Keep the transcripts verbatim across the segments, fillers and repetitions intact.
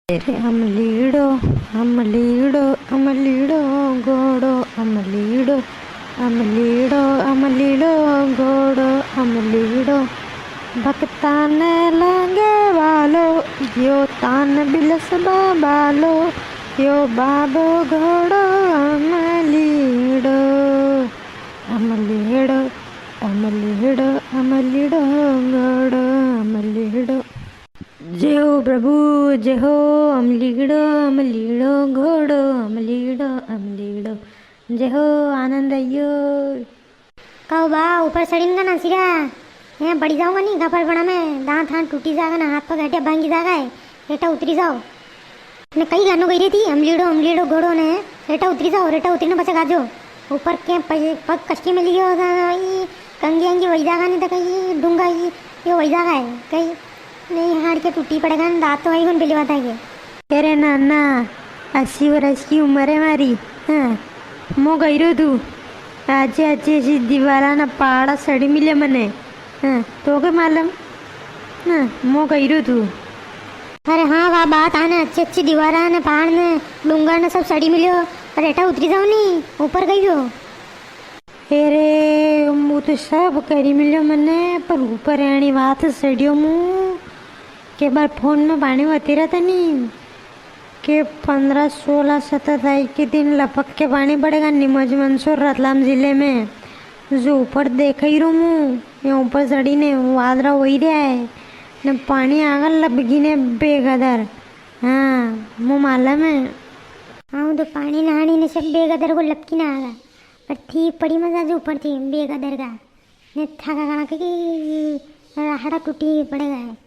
अरे अमलीड़ो, अमलीड़ो, अमलीड़ो घोड़ो, अमलीड़ो, अमलीड़ो, अमलीड़ो घोड़ो, अमलीड़ो। भक्ता ने लागे वालो, यो तान बिलस बाबालो, यो बाबो घोड़ो अमलीड़ो। अमलीड़ो, अमलीड़ो, अमलीड़ो घोड़ो अमलीड़ो। जय हो प्रभु, जय हो। अमलीड़ो, अमलीड़ो घोड़ो, अमलीड़ो, अमलीड़ो। जय हो, आनंद आयो। कहो बा, ऊपर सड़ीन का नासी रा? हैं, पड़ी जाओगा नी गफलपणा में, दांत हाथ टूटी जागा ना, हाथ पग हटिया भांगी जागा है। हेटा उतरी जाओ। ने कई गानो गई री थी, अमलीड़ो, अमलीड़ो घोड़ो ने, हेटा उतरी जाओ, हेटा उतरी ने पाछा गाजो। ऊपर के प-, पग कसकी में लियो था, ई कंगी अंगी वही जागा नी तो कई डूंगा ई, यो वही जागा है, कई नी हाड़ के टूटी पड़ेगा ना, दांत तो वही गुण बिलवा था ये। अरे नाना, अस्सी वर्ष की उम्र है मारी। हाँ, मो गई रो तू। आजे आजे ऐसी दीवारा ना पाड़ा सड़ी मिले मने। हाँ, तो के मालूम? हाँ, मो गई रो तू। अरे हाँ, वा बात आने, अच्छी अच्छी दीवारा ने, पहाड़ ने, डूंगर ने सब सड़ी मिलियो। अरे हेटा उतरी जाओ नी, ऊपर गई हो। अरे, मु तो सब करी मिलियो मने, पर ऊपर आनी बात सड़ियो मु। के बार फोन में पानी वती रहा था नी, के पन्द्रह, सोलह, सत्रह तारीख के दिन लपक के पानी पड़ेगा नीमच मंदसौर रतलाम जिले में। जो ऊपर देख ही रू मु, ये ऊपर सड़ी ने वादरा वही रहा है, ने पानी आगा लपकी ने बेकदर। हाँ, मु मालूम है। हाँ, तो पानी नहानी ने सब बेकदर को लपकी ना आगा। पर थी पड़ी मजा जो ऊपर थी बेकदर का। ने थाका कणा के कि राहड़ा टूटी पड़ेगा है।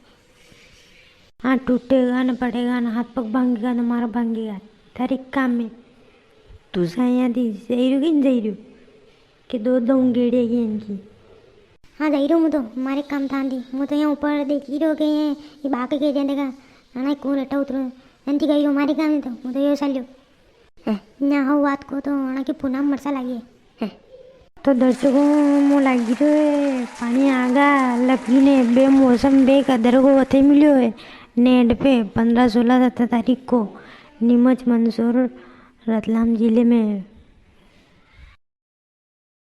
हाँ, टूटेगा न पड़ेगा न, हाथ पग भांगेगा न, मारो भांगेगा। थारी काम में। तू साया दी जई रू कि न जई रू? के दो दऊं गेड़े ये इनकी। हाँ, जई रू मु तो, मारे काम था दी। मु तो यहाँ ऊपर देखी रो के ये, ये बाके के दे देगा। आना कौन हेटा उतरो। एंती गई रो मारे काम नहीं तो, मु तो यो सालियो। हैं, न्या हो बात को तो आना की पुनः मरसा लागे। हैं। तो दर्शकों, मो लागी रो है, पानी आगा लपकी ने बेमौसम बेकदर को वते मिलियो है। नेट पे पन्द्रह, सोलह, सत्रह तारीख को नीमच मंदसौर रतलाम जिले में